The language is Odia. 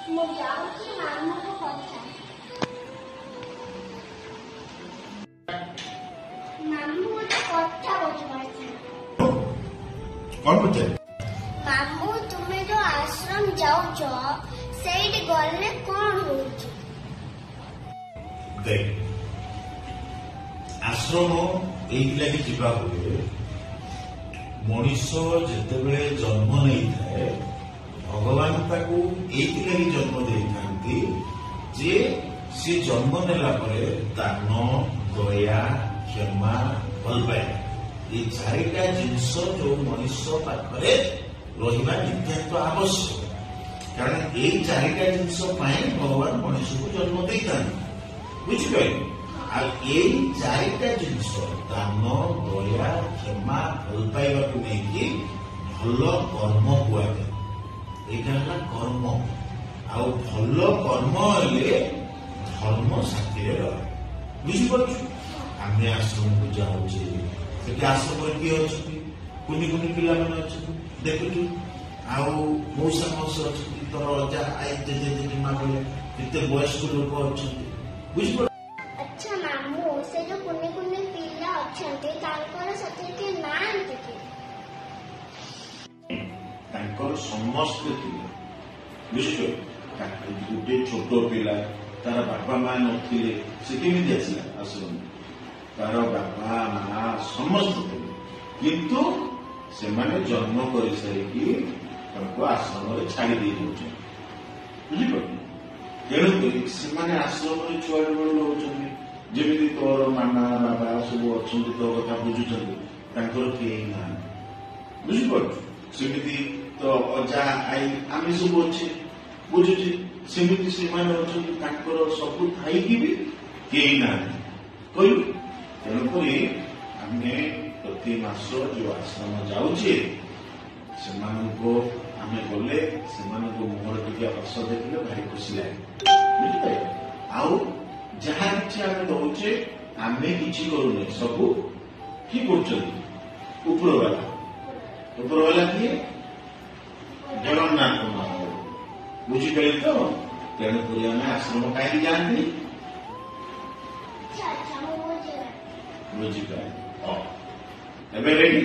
ମୁଁ ଯାଉଛି ମାମୁଁକୁ ପଚାରେ। ମାମୁଁ, ଗୋଟେ କଥା ପଚାରିଥାନ୍ତି। କଣ ପଚାରେ? ମାମୁଁ, ତୁମେ ଯୋଉ ଆଶ୍ରମ ଯାଉଛ, ସେଇଠି ଗଲେ କଣ ହଉଛି? ଦେଖ, ଆଶ୍ରମ ଏଇଥିଲାଗି ଯିବା ହୁଏ, ମଣିଷ ଯେତେବେଳେ ଜନ୍ମ ନେଇଥାଏ, ଭଗବାନ ତାକୁ ଏଇଥିଲାଗି ଜନ୍ମ ଦେଇଥାନ୍ତି ଯେ ସେ ଜନ୍ମ ନେଲା ପରେ ଦାନ, ଦୟା, କ୍ଷମା, ଭଲ ପାଇବା, ଏଇ ଚାରିଟା ଜିନିଷ ଯୋଉ ମଣିଷ ପାଖରେ ରହିବା ନିତ୍ୟାନ୍ତ ଆବଶ୍ୟକ। କାରଣ ଏଇ ଚାରିଟା ଜିନିଷ ପାଇଁ ଭଗବାନ ମଣିଷକୁ ଜନ୍ମ ଦେଇଥାନ୍ତି, ବୁଝିପାରିଲେ? ଆଉ ଏଇ ଚାରିଟା ଜିନିଷ, ଦାନ, ଦୟା, କ୍ଷମା, ଭଲ ପାଇବାକୁ ନେଇକି ଭଲ କର୍ମ କୁହାଯାଏ। ଏଇଟା ହେଲା କର୍ମ। ଆଉ ଭଲ କର୍ମ ହେଲେ ଧର୍ମ ସାଥିରେ ରହେ, ବୁଝିପାରୁଛୁ? ଆମେ ଆଶ୍ରମକୁ ଯାଉଛେ, ସେଠି ଆଶ୍ରମରେ କିଏ ଅଛନ୍ତି? କୁନି କୁନି ପିଲାମାନେ ଅଛନ୍ତି, ଦେଖୁଛୁ। ଆଉ ମଉସା ମାଉସୀ ଅଛନ୍ତି, ତୋର ଅଜା I, ଜେଜେ ଜେଜେମା ଭଳିଆ କେତେ ବୟସ୍କ ଲୋକ ଅଛନ୍ତି, ବୁଝିପାରୁଛୁ? ଆଚ୍ଛା ମାମୁଁ, ସେ ଯୋଉ କୁନି କୁନି ପିଲା ଅଛନ୍ତି, ତାଙ୍କର ସାଥିରେ କେହି ନାହାନ୍ତି କି? ତାଙ୍କର ସମସ୍ତେ ଥିଲେ, ବୁଝିଛ? ଗୋଟେ ଛୋଟ ପିଲା, ତାର ବାପା ମା ନଥିଲେ, ସେ କେମିତି ଆସିଲା ଆଶ୍ରମ? ତାର ବାପା ମା ସମସ୍ତେ ଥିଲେ, କିନ୍ତୁ ସେମାନେ ଜନ୍ମ କରିସାରିକି ତାଙ୍କୁ ଆଶ୍ରମରେ ଛାଡି ଦେଇ ଯାଉଛନ୍ତି, ବୁଝିପାରୁଛୁ? ତେଣୁକରି ସେମାନେ ଆଶ୍ରମରେ ଛୁଆଟି ବେଳୁ ରହୁଛନ୍ତି। ଯେମିତି ତୋର ମାମା ବାବା ସବୁ ଅଛନ୍ତି, ତୋ କଥା ବୁଝୁଛନ୍ତି, ତାଙ୍କର କେହି ନାହାନ୍ତି, ବୁଝିପାରୁଛୁ? ସେମିତି ତ ଅଜା ଆଈ ଆମେ ସବୁ ଅଛେ, ବୁଝୁଛେ। ସେମିତି ସେମାନେ ଅଛନ୍ତି, ତାଙ୍କର ସବୁ ଥାଇକି ବି କେହି ନାହାନ୍ତି କହିଲୁ। ତେଣୁକରି ଆମେ ପ୍ରତି ମାସ ଯୋଉ ଆଶ୍ରମ ଯାଉଛେ, ସେମାନଙ୍କୁ ଆମେ ଗଲେ ସେମାନଙ୍କ ମୁହଁରେ ଟିକେ ହସ ଦେଖିଲେ ଭାରି ଖୁସି ଲାଗେ, ବୁଝିପାରିଲେ? ଆଉ ଯାହା କିଛି ଆମେ ଦଉଛେ, ଆମେ କିଛି କରୁନେ, ସବୁ କିଏ କରୁଛନ୍ତି? ଉପରବାଲା। ଉପରବାଲା କିଏ? ଜଗନ୍ନାଥ ମହାପ୍ରଭୁ, ବୁଝିପାରିଲେ ତ? ତେଣୁକରି ଆମେ ଆଶ୍ରମ କାହିଁକି ଯାଆନ୍ତି? ଆଚ୍ଛା ଆଚ୍ଛା, ମୁଁ ବୁଝିଗଲି। ବୁଝିପାରିଲେ? ହଉ, ଏବେ ରେଡି।